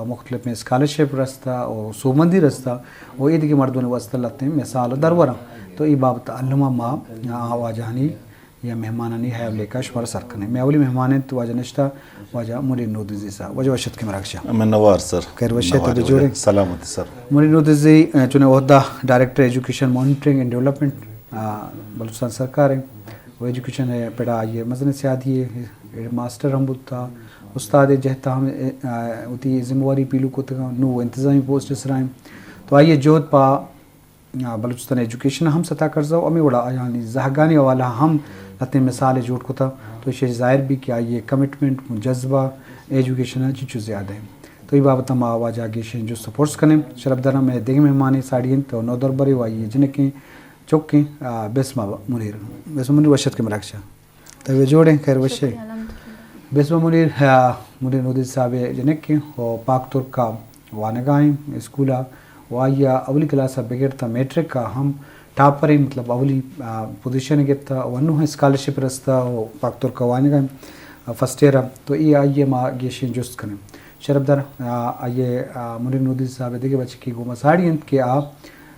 مختلفیں اسکالرشپ رستہ و سوبمندی رستہ و اے دگہ مردمانی واسطہ لہتیں مثال و درور انت۔ تو اے بابت الما ما آ واجہانی یا مہمانانی ہیال لیکہ شمارا سر کنیں۔ مئے اولی مہمان انت واجہ نشتہ، واجہ منیر نودزی صاحب۔ واجہ وش اتکے مراگشا۔ منوار سر۔ خیر وش ات، منوار بجوڑے۔ سلامتی سر۔ منیر نودزی، اہ، چونیں عہدہ director education monitoring and development, آ، بلوچستان سرکار انت۔ و ایجوکیشن ء پڑا آئی ء مزن سیادی ء ہیڈ ماسٹر ہم بوتا، استاد ء جہت ء ہم، آ، وتی ذمہ واری پیلو کتگ، نو انتظامی پوسٹ ء سرا انت۔ تو آئی ء جہد پہ، آ، بلوچستان ایجوکیشن ء ہم ستا کرزا و ہمے وڑا آیانی زہگانی حوالہ ء ہم لہتیں مثال ء جوڑ کتا۔ تو ایشی ظاہر بی کہ آئی ء کمٹمنٹ و جذبہ ایجوکیشن ء چنچو زیادہ انت۔ تو اے بابت ء ما واجہ ء گیشیں جست ء پرس کنیں۔ شرپداراں مئے دگہ مہمانے ساڑی انت و نودربرے و آئی ء جنکیں چکیں، آ، بسمہ منیر۔ بسمہ منیر وش اتکے مراگشا۔ تو بجوڑیں، خیر وشے۔ شکریہ، الحمدللہ۔ بسمہ منیر، آ، منیر نودزی صاحب ء جنکیں و پاک ترک ء وانگا ایں اسکول ء و آئی ء اولی کلاس ء بگر تا میٹرک ء ہم ٹاپر ایں، مطلب اولی، آ، پوزیشن گپتا و انوں اسکالرشپ رستا و پاک ترک ء وانگا ایں، آ، فرسٹ ایئر ء۔ تو اے آئی ء ما گیشیں جست کنیں۔ شرپدار، آ، آئی ء، آ، منیر نودزی صاحب ء دگہ بچکے گوں ما ساڑی انت کہ آ،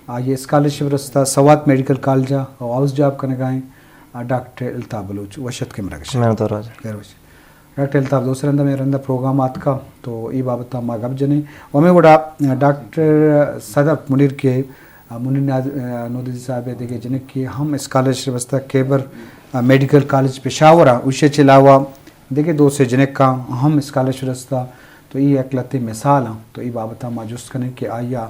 آئی ء اسکالرشپ رستا سوات میڈیکل کالج ء و ہاؤس جاب کنگا ایں، آ، ڈاکٹر الطاف بلوچ۔ وش اتکے مراگش۔ منت واجہ۔ خیر وش۔ ڈاکٹر الطاف، دو سے رندا مئے رندا پروگرام آتکا تو اے بابت ء ما گپ جنیں۔ و ہمے وڑا، آ، ڈاکٹر صدف منیر کہ، آ، منیر ناز-، آ، نودزی صاحب ء دگہ جنکے ہم اسکالرشپ رستا کیبر، آ، میڈیکل کالج پشاور ء، ایشی چہ علاوہ دگہ دو سے جنکاں ہم اسکالرشپ رستا، تو اے یک لہتیں مثال آں۔ تو اے بابت ء ما جست کنیں کہ آئی ء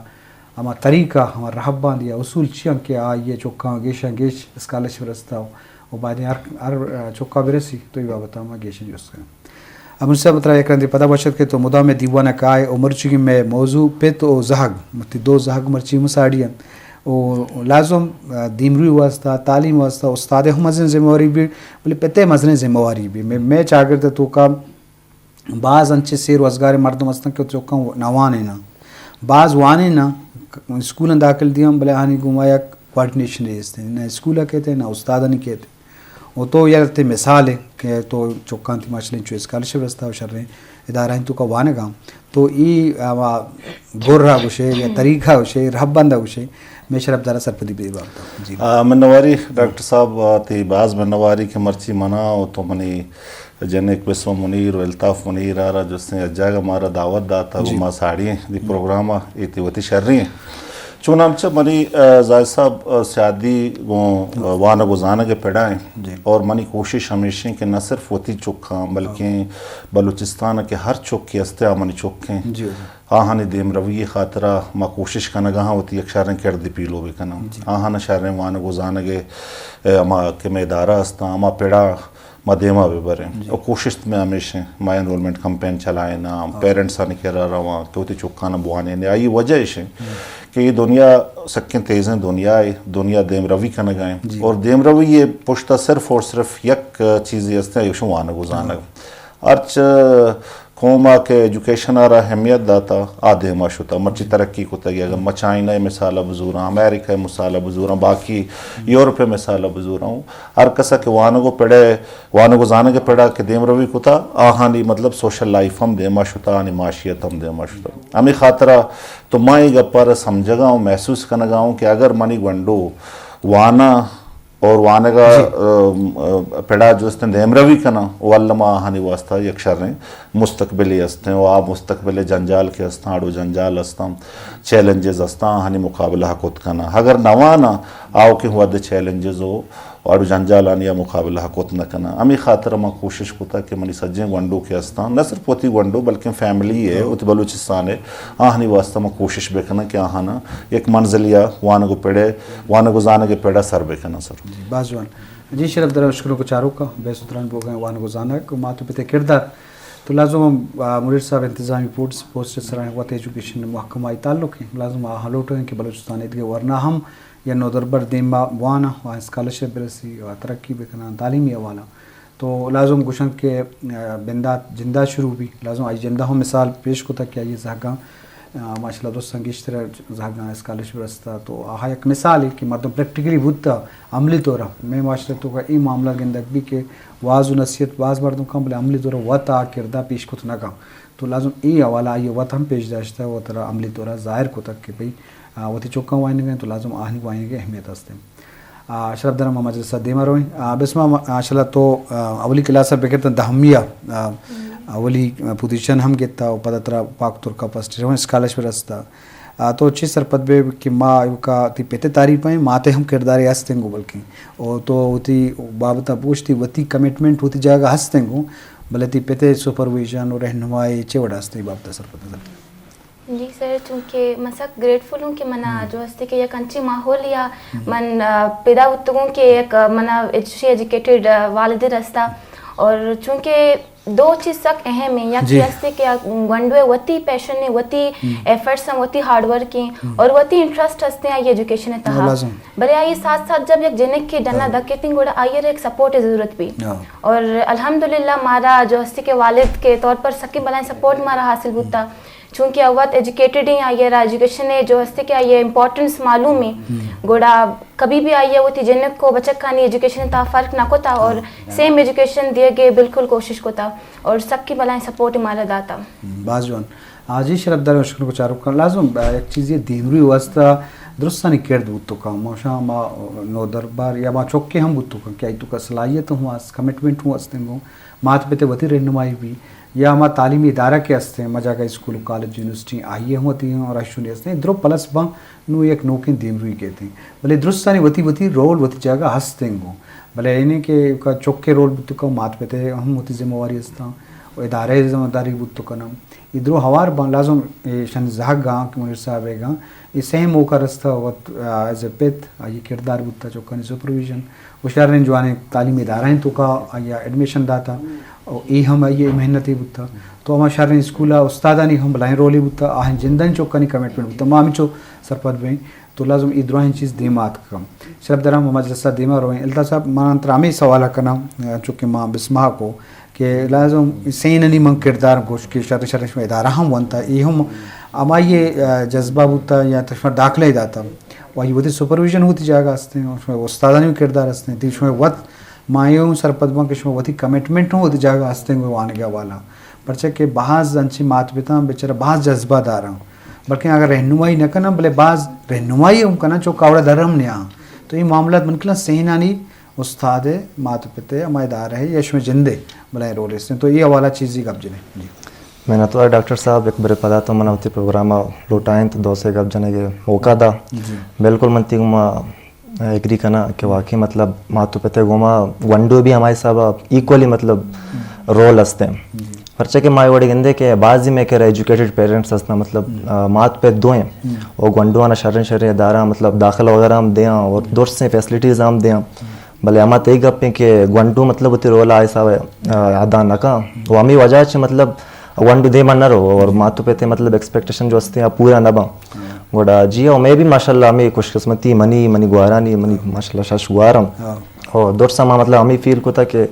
ہما طریقہ، ہما رہبند یا اصول چی آں کہ آئی ء چکاں گیشاں گیش اسکالرشپ رستا و بایدیں ہر، ہر چکا برسی؟ تو اے بابت ء ما گیشیں جست کنیں۔ امیر صاحب، ترا یک رندے پدا باشد کہ تو مدام دیوان ء کائے و مرچیگیں مئے موضوع پت و زہگ، وتی دو زہگ مرچی ہم ساڑی انت۔ و لازم، آ، دیمروی واسطہ، تعلیم واسطہ استاد ء ہم مزنیں ذمہ واری بی، بلے پت ء مزنیں ذمہ واری بی۔ مئے، مئے چاگرد ء توکا باز انچیں سیر روزگاریں مردم ہستن کہ چکاں نہ وانیناں، باز وانیناں، اسکولاں داخل دیاں، بلے آہانی گوما یک کوآرڈینیشن نیست، نہ اسکول ء کہتے، نہ استادانی کہتے۔ و تو یک مثال ہے کہ تو چکاں تی ماشاءاللہ چو اسکالرشپ رستا و شریں ادارہ توکا وانگاں۔ تو ای ہما گر ء گوشے یا طریقہ گوشے، رہبند ء گوشے، مئے شرپداراں سرپدی بدے بابت ء۔ جی۔ آ، منواری ڈاکٹر صاحب، آ، تی باز منواری کہ مرچی منا و تو منی جنک بسمہ منیر و الطاف منیر آرا جستیں یک جاگہ مارا دعوت داتا و جی۔ ما ساڑی دی پروگرام ء ایتی وتی شریں۔ چونانچہ منی، آ، زاہد صاحب، آ، سیادی گوں، آ، وانگ و زانگ ء پڑا ہیں جی۔ اور منی کوشش ہمیشیں کہ نہ صرف وتی چکاں بلکیں بلوچستان ء کہ ہر چک کہ ہستے آ منی چک ہیں۔ جی۔ آہانی دیمروی ء خاطرا ما کوشش کنگا ہاں وتی یک شریں کردے پیلو بکناں۔ جی۔ آہانا شریں وانگ و زانگ ء، اے، ہما کہ مئے ادارہ ہستاں، ہما پڑا ما دیما ببریں۔ جی۔ و کوشست مئے ہمیش ہیں، ما انرولمنٹ کمپین چلائیناں، ہاں۔ پیرنٹس آنی کرا رواں کہ وتی چکانا بوانین۔ آئی وجہ ایش ہیں ہم۔ کہ یہ دنیا سکیں تیزیں دنیا ہے، دنیا دیمروی کنگا ہیں۔ جی۔ اور دیمروی یہ پشتا صرف اور صرف یک چیزی ہستیں، ایشوں وانگ و زانگ۔ ہاں۔ ہرچ قوم ء کہ ایجوکیشن ء را اہمیت داتا، آ دیما شتا، مرچی ترقی کتگ۔ اگر ما چائنا ء مثال ء بزوراں، امریکہ ء مثال ء بزوراں، باقی یورپ ء مثال ء بزوراں، ہر کس ء کہ وانگ و پڑے، وانگ و زانگ ء پڑا کہ دیمروی کتا، آہانی مطلب سوشل لائف ہم دیما شتا، آہانی معاشیت ہم دیما شتا۔ ہمے خاطرا تو ما اے گپ ء را سمجھگا ہوں، محسوس کنگا ہوں کہ اگر منی گونڈو وانا اور وانگا، جی۔ ام، ام، پڑا جو استیں دیمروی کناں، و الما آہانی واسطہ یک شریں مستقبلے استیں، و آ مستقبل جنجال کہ استاں، اڑ و جنجال استاں، چیلنجز استاں، آہانی مقابلہ کت کناں۔ اگر نہ واناں، آؤکیں وھد چیلنجز و اڑ و جنجالانی آ مقابلہ کت نہ کناں۔ ہمے خاطر ما کوشش کتا کہ منی سجیں گونڈو کہ استاں، نہ صرف وتی گونڈو بلکیں فیملی ہے، ہاں۔ وتی بلوچستان ہے، آہانی واسطہ ما کوشش بکناں کہ آہانا یک منزلے ء وانگ و پڑے، وانگ و زانگ ء پڑا سر بکناں سر۔ جی، باز جوان۔ جی، شرف درا اشکنوک و چاروکاں، بے سدران بوگیں وانگ و زانگ و مات و پت ء کردار۔ تو لازم ہم، آ، منیر صاحب انتظامی پوسٹ، پوسٹ سرا ہیں، وت ایجوکیشن محکمہ ء تعلق ہیں۔ لازم آ ہلوٹ ہیں کہ بلوچستان ادگہ ورنا ہم یا نودربر دیما واناں و اسکالرشپ برسی و ترقی بکناں تعلیمی حوالہ۔ تو لازم گوشن کہ، آ، بندات جندا شروع بی، لازم آئی جندا ہم مثال پیش کتا کہ آئی زہگاں، آ، ماشاءاللہ درستاں گیشتر زہگاں اسکالرشپ رستا۔ تو آہا یک مثالے کہ مردم پریکٹیکلی بوتا، عملی طورا۔ مئے معاشرہ توکا اے معاملہ گندگ بی کہ واز و نصیحت باز مردم کن، بلے عملی طورا وت آ کردا پیش کت نہ کن۔ تو لازم اے حوالہ آئی ء وت ہم پیش داشتہ و ترا عملی طور ء ظاہر کتگ کہ بھئی، آ، وتی چکاں وانینگ ء انت تو لازم آہانی وانینگ ء اہمیت است انت۔ آ، شرپ دراں ما مجلس ء دیما رویں۔ آ، بسما، ماشاءاللہ تو، آ، اولی کلاس ء بگر تاں دہمی ء، آ، اولی پوزیشن ہم گتا و پدا ترا پاک ترک ء فرسٹ رویں اسکالرشپ رستا۔ آ، تو چی سرپد بے کہ ما ایوکا تی پت ء تعریف ء مات ء ہم کردارے ہست انگو بلکیں او تو وتی بابت ء پوشتی وتی کمٹمنٹ وتی جاگہ ہست انگو، بلے تی پت ء سپرویژن و رہنمائی چے وڑا است ای بابت ء سرپد نظر؟ جی سر، چونکہ من سک گریٹفل ہوں کہ منا جو ہستی کہ یک انچی ماحول یا من، آ، پیدا بوتگوں کہ یک، آ، منا ایج-، ایجوکیٹڈ، آ، والدے رستا۔ اور چونکہ دو چیز سک اہم ہیں، یک جی۔ چیز ہستی کہ گونڈوے وتی پیشن ہیں، وتی ایفرٹس ہیں، وتی ہارڈ ورک ہیں اور وتی انٹرسٹ ہستے ہیں آئی ایجوکیشن تہا۔ لازم۔ بلے آئی ساتھ ساتھ جب یک جنک کے ڈنا دکیتیں گوڑا آئی ایک سپورٹ ضرورت بھی۔ ہاں۔ اور الحمدللہ مارا جو ہستی کہ والد کے طور پر سکی بلائیں سپورٹ مارا حاصل بوتا۔ چونکہ آ وت ایجوکیٹڈ ہیں، آئی ء را ایجوکیشن ء جو ہستے کہ آئی ء امپورٹنس معلوم ہیں، گڑا کبھی بھی آئی ء وتی جنک کو بچکانی ایجوکیشن ء تہا فرق نہ کتا اور سیم ایجوکیشن دیگ ء بالکل کوشش کتا اور سکی بلائیں سپورٹ مارا داتا۔ باز جوان۔ آ، جی شرپ دار، شکر کو چاروک کن۔ لازم، آ، یک چیزی دیمروی واسطہ درستانی کرد بوت تو کن۔ ما شاں ما نودربر یا ما چکے ہم بوت تو کن کہ آئی تو کا صلاحیت ہوں است، کمٹمنٹ ہوں است انگو۔ مات پتے وتی رہنمائی بھی یا ہما تعلیمی ادارہ کہ ہستیں، مجاگہ اسکول، کالج، یونیورسٹی، آئی ء ہوں وتی ہوں رہشونی ہستیں، درو پلس باں نوں یک نوکیں دیمروی کیتیں۔ بلے درستانی وتی وتی رول وتی جاگہ ہستیں گوں۔ بلے اینیں کہ کا چکے رول بوت کن، مات پتے ہم وتی ذمہ واری ہستاں و ادارہ ذمہ داری بوت کناں۔ ای درو ہوار باں لازم ایشانی زہگ گاں کہ منیر صاحب ء گاں ای سیم موقع رستہ وت، آ، ایز اے پت آئی کردار بوتا چکانی سپرویژن و شریں جوانیں تعلیمی ادارہ انت توکا آئی ء ایڈمیشن داتا و اے ہم آئی ء محنتے بوتا۔ تو ہما شریں اسکول ء استادانی ہم بلائیں رولے بوتا، آہن جندن چکانی کمٹمنٹ بوتا۔ ما ہمینچو سرپد بیں تو لازم اے دراہیں چیز دیما اتکگاں۔ شرپ دراں ما مجلس ء دیما رویں۔ الطاف صاحب، من ترا ہمے سوال ء کناں، چونکہ ما بسمہ کو کہ لازم سینانی من کردار گوش کہ شر شر شما ادارہ ہم ونتا، اے ہم ہمائی ء جذبہ بوتا یا شما داخلہ ء داتا و آئی وتی سپرویژن وتی جاگہ ہستیں، شما استادانی کردار ہستیں، تی شما وت ما اے ہوں سرپد باں کہ شما وتی کمٹمنٹ ہوں وتی جاگہ ہستیں گوں وانگا والا، پرچہ کہ باز انچیں مات پتاں بیچارہ باز جذبہ داراں، بلکیں اگر رہنمائی نہ کناں بلے باز رہنمائی ہم کناں چو کاوڑا در ہم نیاں۔ تو اے معاملات من کلاں سہنانی استاد ء مات پت ء ہما ادارہ ء یا شمئے جند ء بلائیں رولے است انت۔ تو اے حوالہ چیزے گپ جنیں۔ جی۔ منت وار ڈاکٹر صاحب، یک برے پدا تو من وتی پروگرام ء لوٹائینت، دو سے گپ جنگ ء موقع دا۔ جی۔ بالکل من تی گوما ایگری کناں کہ واقعی مطلب مات و پت ء گوما گونڈو بھی ہما حساب ء ایکولی مطلب رول است ہیں۔ جی۔ پرچہ کہ ما اے وڑے گندے کہ بعضی میں کہ ایجوکیٹڈ پیرنٹس ہستاں مطلب، آ، مات پت دوئیں و گونڈوانا شریں شریں ادارہ مطلب داخلہ وغیرہ ہم دیاں اور درسیں فیسلٹیز ہم دیاں۔ بلے ہما تئی گپ ہیں کہ گونڈو مطلب وتی رول آ حساب ء، آ، ادا نہ کن۔ و ہمیں وجہ چہ مطلب گونڈو دیما نہ رو اور ماتو پتے مطلب ایکسپیکٹیشن جو ہستے ہیں پورا نہ باں۔ گڑا جی ہاں، میں بھی ماشاءاللہ ہمیں خوش قسمتی منی، منی گوارانی، منی ماشاءاللہ شش گوارم۔ ہاں۔ اور درس ہما مطلب ہمیں فیل کتا کہ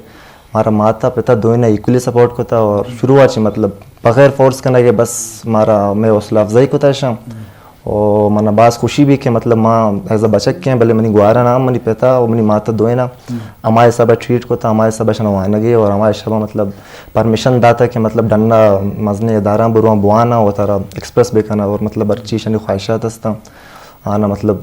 مارا ماتا پتا دوئنا ایکولی سپورٹ کتا اور شروع چہ مطلب بغیر فورس کنگے بس مارا میں حوصلہ افزائی کتا شاں۔ و منا باز خوشی بی کہ مطلب ما ایز ا بچک کیں، بلے منی گوارا نام منی پتا و منی ماتا دوئنا ہما حساب ٹریٹ کتا، ہما حساب شنا وانگے اور ہما حساب مطلب پرمیشن داتا کہ مطلب ڈنا مزنیں اداراں برواں بوانا و ترا ایکسپریس بکنا اور مطلب ہر چیز شنی خواہشات ہستاں آنا مطلب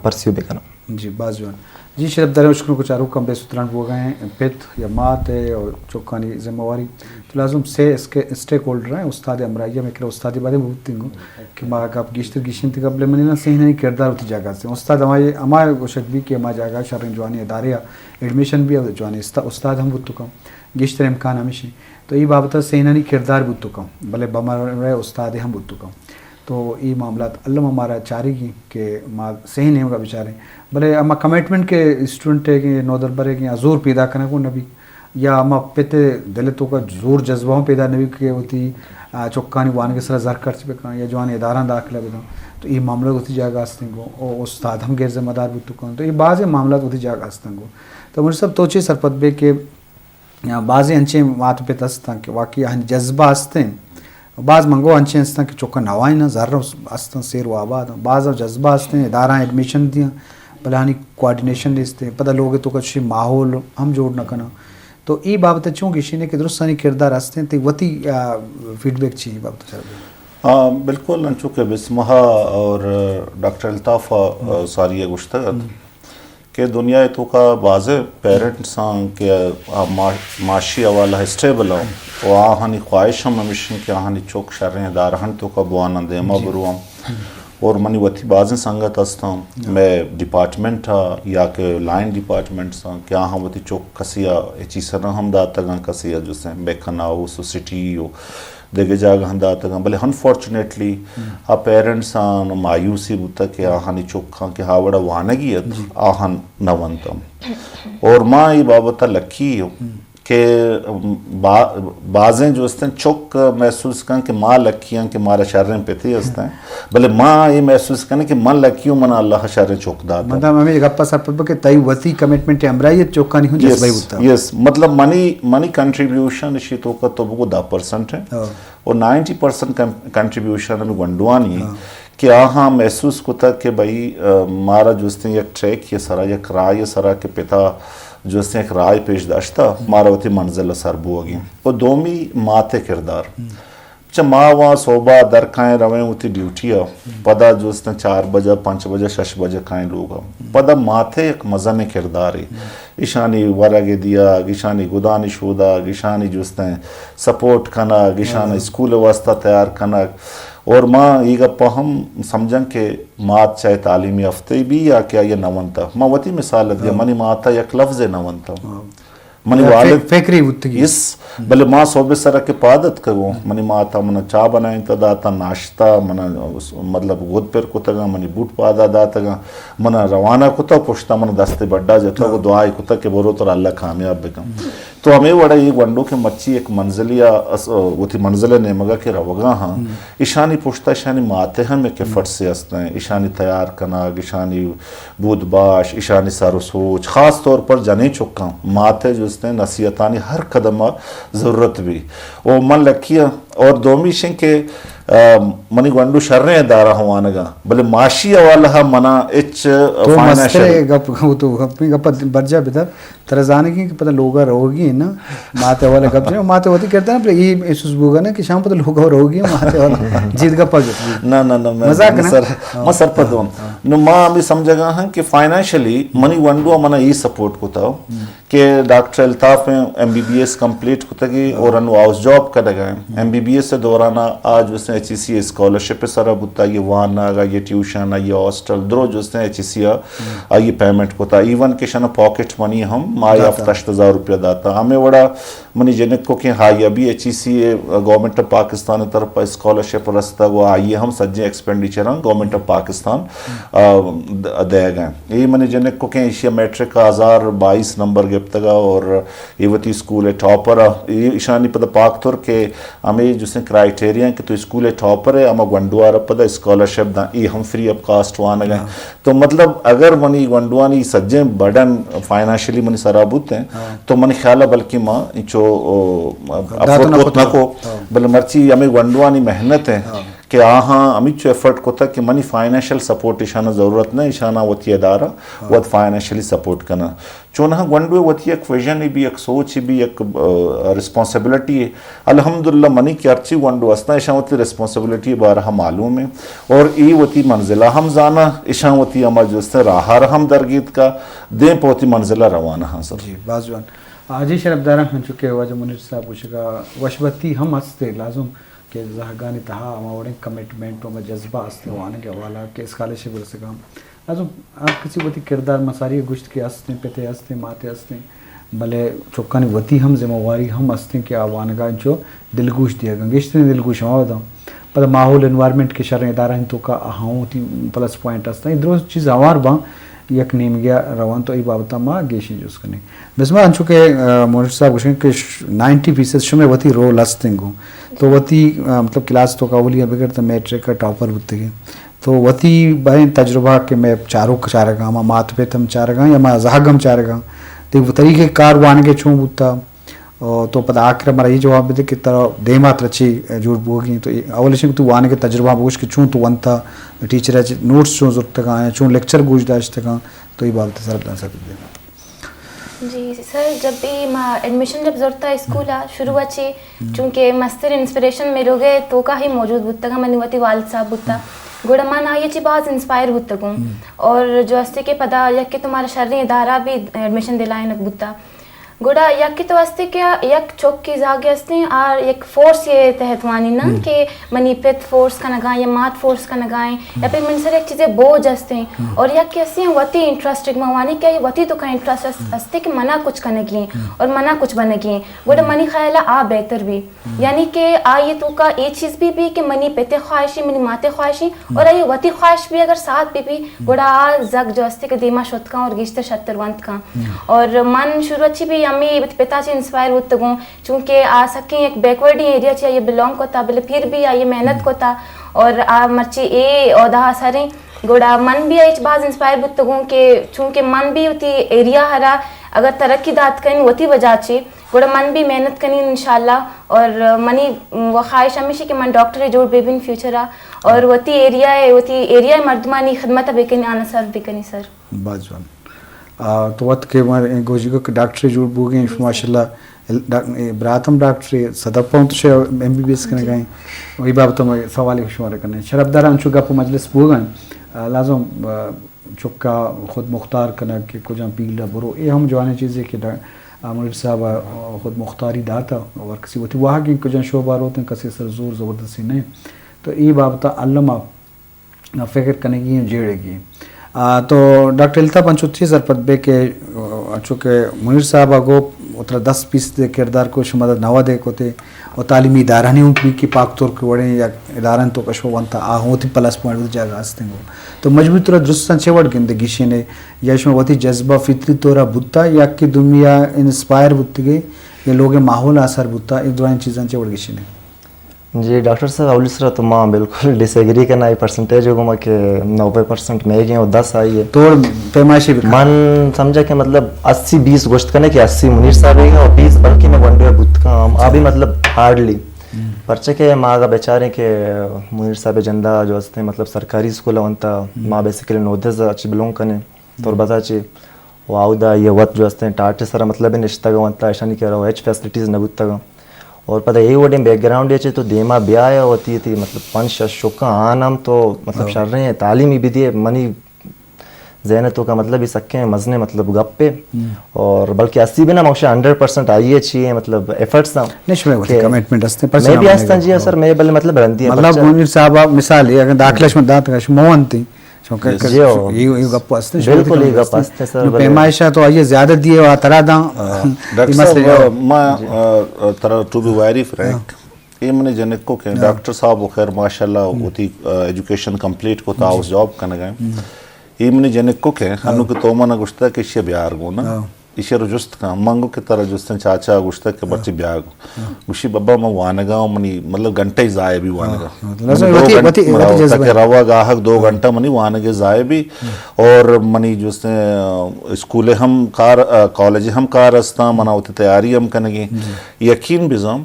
پرسیو بکنا۔ جی، باز جوان۔ جی، شرپ داریں اشکنوک و چاروکاں بے ستران بوگا ہیں، پت یا مات ہے اور چوکانی ذمہ واری۔ تو لازم سے اس کے اسٹیک ہولڈر ہیں، استاد ہمراہی ہم ایک استادی بارے بہت تنگو کہ ما گپ گیشتر گیشن تک بلے منی نا سہنانی کردار ہوتی جاگہ سے۔ استاد ہمارے، ہمارے گوشگ بھی کہ ہمارے جاگہ شریں جوانی ادارے ایڈمیشن بھی اور جوانی استا-، استاد ہم بوت کم، گیشتر امکان ہمیشی۔ تو یہ بابت سہنانی کردار بوت کم، بلے بمارے استاد ہم بوت کم۔ تو اے معاملات الم مارا چارگی کہ ما سہی نیمگا بچاریں، بلے ہما کمٹمنٹ کہ اسٹوڈنٹ ء کہ نودربر ء کہ زور پیدا کنگ نہ بی یا ہما پت ء دل ء توکا زور جذبہ ہم پیدا نہ بی کہ وتی، آ، چکانی وانگ ء سرا زر خرچ بکن یا جوان اداراں داخلہ بدن، تو اے معاملات وتی جاگہ ہستیں گو، او استاد ہم غیر ذمہ دار بوت کن، تو اے بازیں معاملات وتی جاگہ ہستیں گو۔ تو منیر صاحب تو چے سرپد بے کہ یا بازیں انچیں مات پت ہستاں کہ واقعی آہانی جذبہ ہستیں۔ باز منگو انچیں ہستاں کہ چکا نوائیں زر ہستاں سیر و آباد، باز جذبہ ہستیں، ادارہ ایڈمیشن دیاں، بلے آہانی کوآرڈینیشن نیستیں، پدا لوگ تو کچھ ماحول ہم جوڑ نہ کناں۔ تو اے بابت ءَ چون گیشینے کہ درستانی کردار است انت، تئی وتی، آ، فیڈ بیک چی اے بابت ءَ؟ آ، بالکل، انچو کہ بسمہ اور ڈاکٹر الطاف، آ، ساری ءَ گوشتگ ات کہ دنیا ءِ توکا بازیں پیرنٹس آں کہ آ ما-، معاشی حوالہ اسٹیبل آں و آہانی خواہش ہم ہمیش انت کہ آہانی چک شریں ادارہانی توکا بواناں، دیما بروان۔ اور منی وتی بازیں سنگت ہستاں، مئے ڈپارٹمنٹ ءَ یا کہ لائن ڈپارٹمنٹس آں کہ آہاں وتی چک کسی ءَ ایچی سرا ہم داتگاں، کسی ءَ جسیں بیکن ہاؤس و سٹی و دگہ جاگہاں داتگاں، بلے انفارچونیٹلی آ پیرنٹس آں مایوسی بوتگ کہ آہانی چکاں کہ ہا وڑا وانگی ات، آہاں نہ ونتاں۔ اور ما اے بابت ءَ لکی اوں کہ با-، بازیں جستیں چک محسوس کن کہ ما لکی آں کہ مارا شریں پتے ہستیں، بلے ما اے محسوس کنیں کہ من لکی اوں، منا اللہ شریں چک دات۔ مطلب ہمیں گپا سرپد کہ تئی وتی کمٹمنٹ ہمراہی چکانی ہوں جذبہ بوتا۔ یس، مطلب منی، منی کنٹریبیوشن اشی توکا تو بگو دہ پرسنٹ ہے۔ اور نائنٹی پرسنٹ کنٹریبیوشن ہمیں گونڈوانی کہ آہاں محسوس کتگ کہ بھئی، آ، مارا جستیں یک ٹریک ءِ سرا، یک راہ ءِ سرا کہ پتا جستیں یک راہ پیش داشتہ، مارا وتی منزل ءَ سر بوگی۔ و دومی مات ءِ کردار۔ چہ ما وا صوبہ در کائیں رویں وتی ڈیوٹی ءَ، پدا جستیں چار بجہ، پنچ بجہ، شش بجہ کائیں لوگ ءَ۔ پدا مات ءِ یک مزنیں کردارے۔ ایشانی ورگ ءِ دیگ، ایشانی گدانی شودگ، ایشانی جستیں سپورٹ کنگ، ایشانی اسکول ءِ واسطہ تیار کنگ۔ اور ما اے گپ ءَ ہم سمجھاں کہ مات چاہے تعلیمی ہفتے بی یا کہ آئی ءَ نہ ونتہ، ما وتی مثال ءَ دیاں، منی مات ءَ یک لفظے نہ ونتہ۔ منی والد فکری بوتگی۔ یس، بلے ما صوبے سرا کہ پاد اتکگوں، منی مات ءَ منا چاہ بنائینتہ داتہ، ناشتہ، منا مطلب گد پر کتگاں، منی بوٹ پادا داتگاں، منا روانہ کتہ، پشتا منا دست بڈا جتہ و دعائے کتہ کہ برو ترا اللہ کامیاب بکن۔ تو ہمے وڑا اے گونڈو کہ مرچی یک منزلے ءَ اس-، وتی منزل ءِ نیمگا کہ روگا ہاں، ایشانی پشتا ایشانی مات ءِ ہم یک ایفرٹسے ہستیں، ایشانی تیار کنگ، ایشانی بود باش، ایشانی سر و سوچ، خاص طور پر جنیں چکاں مات ءِ جستیں نصیحتانی ہر قدم ءَ ضرورت بی۔ و من لکی آں۔ اور دومی شیں کہ، آ، منی گونڈو شریں ادارہ ہوں وانگا، بلے معاشی حوالہ ءَ منا ہچ تو فائنانشل مسترے گپ، تو گپ، گپ برجا بدار۔ ترا زانگی کہ پدا لوگا روگی نا، ماتے والا گپ جنو، ماتے وتی کرتا نا، پر یہ محسوس بوگا نا کہ شام پدا لوگا روگی، ماتے والا جیت گپا گپ۔ نہ، نہ، نہ، میں مذاق میں نا۔ سر، ہاں۔ میں سرپد ہوں۔ ہاں۔ نو ما ہمیں سمجھگا ہاں کہ فائنانشلی منی گونڈو منا یہ سپورٹ کتا کہ doctor Altaf M B B S complete کتگی اور انو ہاؤس جاب کنگا۔ ایم بی بی ایس دوران آ جستیں ایچ ای سی اسکالرشپ سرا بوتا، یہ وانگ، یہ ٹیوشن، یہ ہاسٹل، درو جستیں ایچ ای سی آ، آئی پیمنٹ کتا۔ ایون کہ شنا پاکٹ منی ہم ماہ ہفت ہشت ہزار روپیہ داتا۔ ہمیں وڑا منی جنکو کہ آئی ابھی H E C government of Pakistan طرف اسکالرشپ رستگ و آئی ہم سجیں ایکسپینڈیچر گورنمنٹ آف پاکستان، آ، د-، دیگ ایں۔ اے منی جنکو کہ ایشی میٹرک ہزار بائیس نمبر گپتگا اور اے وتی اسکول ءِ ٹاپر ءَ، اے ایشانی پدا پاک ترک ءِ ہمے جسیں کرائٹیریا کہ تو اسکول ءِ ٹاپر ءَ، ہما گونڈو ءَ را پدا اسکالرشپ داں، اے ہم فری آف کاسٹ وانگ ءَ۔ ہاں۔ تو مطلب اگر منی گونڈوانی سجیں برڈن فائنانشلی منی سرا بوتیں، ہاں۔ تو منی خیال ءَ بلکہ ما انچو، او، داتو افورڈ نہ کت کتو۔ نہ کو، ہاں۔ بلے مرچی ہمے گونڈوانی محنت ءَ ہاں۔ کہ آہاں ہمیچو ایفرٹ کتگ کہ منی فائنانشل سپورٹ ایشاناں ضرورت نہ، ایشاناں وتی ادارہ ہاں۔ وت فائنانشلی سپورٹ کناں۔ چوناہا گونڈو ءِ وتی یک ویژن بی، یک سوچ بی، یک، آ، ریسپانسبلٹی ہے۔ الحمدللہ منی کہ ہرچی گونڈو ہستاں، ایشاں وتی ریسپانسبلٹی بارہ معلوم ہے اور ای وتی منزلہ ہم زاناں، ایشاں وتی ہما جستیں راہ ءَ ہم درگیتکا، دیم پہ وتی منزلہ روانہ ہاں سر۔ جی، باز جوان۔ حاجی شرف داراں ہنچو کہ واجہ منیر صاحب گوشگا وشبتی ہم ہستے لازم کہ زہگانی تہا ہما وڑیں کمٹمنٹ و ہما جذبہ است وانگ ءِ حوالہ کہ اسکالرشپ رسگا۔ لازم ہر کسی وتی کردار مساری گوشت کہ استیں، پتے استیں، ماتے استیں، بلے چکانی وتی ہم ذمہ واری ہم استیں کہ آ وانگا انچو دلگوش دیگا، گیشترین دلگوش ہما ودا۔ پدا ماحول، انوائرمنٹ کہ شریں ادارہ انت توکا آہاں وتی پلس پوائنٹ استاں۔ اے درست چیز ہوار باں، یک نیمگے ءَ روان تو اے بابت ءَ ما گیشیں جست کنیں۔ بس ما انچو کہ، آ، مونٹ صاحب گوشیں کہ ش-، نائنٹی فیصد شمئے وتی رول است انگو۔ تو وتی، آ، مطلب کلاس توکا اولی ءَ بگر تو میٹرک ءَ ٹاپر بوتگے۔ تو وتی باریں تجربہ کہ مئے چاروک چارگا، ما مات پت ہم چارگا یا ما زہگ ہم چارگا۔ تے طریقہ کار وانگے چون بوتا؟ او تو پدا آخر ءَ مارا اے جواب بدے کہ ترا دیما ترا چی جوڑ بوگی؟ تو اے اول ایشی کہ تو وانگ ءِ تجربہ بگوش کہ چون تو ونتا، ٹیچر ءَ چہ نوٹس چون زرتگاں یا چون لیکچر گوش داشتگاں، تو اے بابت ءَ سر داں سر بدے۔ جی سر، جب بھی ما ایڈمیشن جب زرتا اسکول آ، شروع آ چی، چونکہ مستر انسپریشن میرے لوگے توکا ہی موجود بوتگا، منی وتی والد صاحب بوتا۔ گڑا من آئی چی باز انسپائر بوتگوں۔ اور جو استے کہ پدا یک کہ تمہارا شریں ادارہ بھی ایڈمیشن دلائنگ بوتا۔ گڑا یک کہ تو استے کہ یک چک کی زاگے استے، آ یک فورس یہ تحت وانی نا کہ منی پت فورس کنگا یا مات فورس کنگا ہیں، یا پھر من سر یک چیزیں بوجھ استے۔ اور یک کہ استے وتی انٹرسٹ موانی کہ وتی تو کا انٹرسٹ اس-، استے کہ منا کچھ کنگی ہیں اور منا کچھ بنگی ہیں۔ گڑا منی خیال آ بہتر بھی۔ یعنی کہ آئی توکا اے چیز بھی بھی کہ منی پتے خواہشی، منی ماتے خواہشی، اور آئی وتی خواہش بھی اگر ساتھ بھی بھی، گڑا آ زگ جو استے کہ دیما شت کن اور گیشتر شتر ونت کن۔ اور من شروع چی بھی ہمیں وتی پتا چی انسپائر بوتگوں، چونکہ آ سکیں ایک بیکورڈ ایریا چی آئی بلونگ کوتا، بلے پھر بھی آئی محنت کوتا، اور آ مرچی اے عہدہ سریں۔ گڑا من بھی آئی باز انسپائر بوتگوں کہ چونکہ من بھی وتی ایریا ہرا اگر ترقی دات کن وتی وجہ چی، گڑا من بھی محنت کنی انشاءاللہ۔ اور منی و خواہش ہمیشی کہ من ڈاکٹر جوڑ بے بن فیوچر آ، اور وتی ایریا، وتی ایریا مردمانی خدمت بکنی، آنا سر بکنی سر۔ باز جوان۔ آ، تو وت کہ من گوشی کو کہ ڈاکٹر جوڑ بوگیں، ماشاءاللہ، ال-، ڈاک-، اے، براتم ڈاکٹر، صدف پہ تو شے ایم بی بی ایس کنگا ہیں۔ وہی بابت میں سوال شمارا کرنے۔ شرف دار انچو گپ مجلس بوگا ہیں۔ آ، لازم، آ، چکا خود مختار کنگ کہ کجام فیلڈ ء برو، اے ہم جوانیں چیزے کہ ڈا-، آ، منیر صاحب ء خود مختاری داتا اور کسی وتی واہگ کجام شعبہ روت کسی سر زور زبردستی نہیں۔ تو اے بابت الم ء فکر کنگی ہیں، جیڑگی ہیں۔ آ، تو ڈاکٹر الطاف انچو چی سرپد بے کہ، آ، چونکہ منیر صاحب ء گو اترا دس فیصد کردار کو شما نود ء کوتے و تعلیمی ادارہ نے ہوں بھی کہ پاک ترک وڑیں یا ادارہ تو کشو ونتا آ ہوتی پلس پوائنٹ جگہ ہستیں گو۔ تو مجبور ترا درستاں چے وڑ گندے گیشینے، یا شما وتی جذبہ فطری طورا بوتا یا کہ دنیا انسپائر بوتگے یا لوگ ماحول اثر بوتا، اے دوائیں چیزاں چے وڑ گیشینے؟ جی ڈاکٹر صاحب، اولی سرا تو ما بالکل ڈس ایگری کنا اے پرسنٹیج گوما کہ نوے پرسنٹ میگے اور دس آئی ہے۔ توڑ پیمائشی بکن۔ من سمجھا کہ مطلب اسی بیس گوشت کنے کہ اسی منیر صاحب ہے اور بیس بلکہ میں ونڈے بوت کا ہم ابھی مطلب ہارڈلی۔ پرچہ کہ ما اگا بیچاریں کہ منیر صاحب جندہ جو ہستیں مطلب سرکاری اسکول ونتا، ما بیسیکلی نودہ ز اچ بلونگ کنیں، تربت ء چہ و اودا یہ وت جو ہستیں ٹاٹ سر مطلب نشتگ ونتا، اشانی کہ رو ہچ فیسلٹیز نہ بوتگ۔ اور پدا اے وڑیں بیک گراؤنڈ چہ تو دیما بیائے وتی تی مطلب پنچ شش شکاں آن ہم تو مطلب شریں تعلیمی بدیے، منی ذہن تو کا مطلب یہ سکیں مزنے مطلب گپے۔ اور بلکہ اسی بنا مکشا ہنڈریڈ پرسنٹ آئیے چیئے مطلب ایفرٹس ہم نش میں وتی کہ کمٹمنٹ ہستے، پر میں بھی ہستاں جی سر، میں بل مطلب رندی ہے مطلب پرچہ۔ منیر صاحب آپ مثال ہے، اگر داخلہ شما دات کش موہن تھی، چونکہ جی ہو۔ یہ، یہ گپ ہستے، شما بالکل یہ گپ ہستے سر، نو بلے۔ پیمائشہ تو آئیے زیادہ دیے و ترا داں۔ آ، ڈاکٹر یہ مسئلہ صاحب، ہے۔ ما، آ، آ، ترا ٹو بی ویری فرینک، یہ منی جنکو کہ ڈاکٹر صاحب و خیر ماشاءاللہ وتی، آ، ایجوکیشن کمپلیٹ کو تا اس جاب کنگا۔ یہ منی جنکو کہ ہنو کہ تو منا گشتا کہ شی بیار گونا۔ ایشی رو جست کن، من گو کہ ترا جستن چاچا گوشتگ کہ مرچی بیا گو۔ گوشی بابا من وانگا ہوں، منی مطلب گھنٹہ ہی ضائع بھی وانگا۔ لازم منی دو وتی، گھنٹ-، وتی، وتی جذبہ۔ کہ روا گاہک دو گھنٹہ منی وانگے ضائع بھی۔ اور منی جستن اسکول ہم کار، کالج ہم کار استاں، منا وتی تیاری ہم کنگی۔ یقین بزاں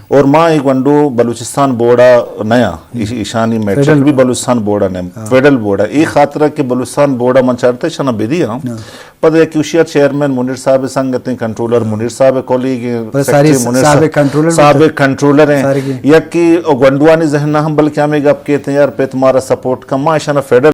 اور ما اے گونڈو بلوچستان بورڈ ء نیا، ایش-، ایشانی میٹرک بھی بلوچستان بورڈ ء نیا، فیڈرل بورڈ ء۔ اے خاطر ء کہ بلوچستان بورڈ ء من چارتے شنا بدی ہاں۔ پد یک ایشی ء چیئرمین منیر صاحب سنگت ہیں، کنٹرولر منیر صاحب کولیگ ہیں، سیکرٹری منیر صاحب، سابق کنٹرولر، سابق کنٹرولر ہیں۔ یکی گونڈوانی ذہن نہ ہم بلکہ ہمیں گپ کہتے ہیں یار پت مارا سپورٹ کم، ما ایشانا فیڈرل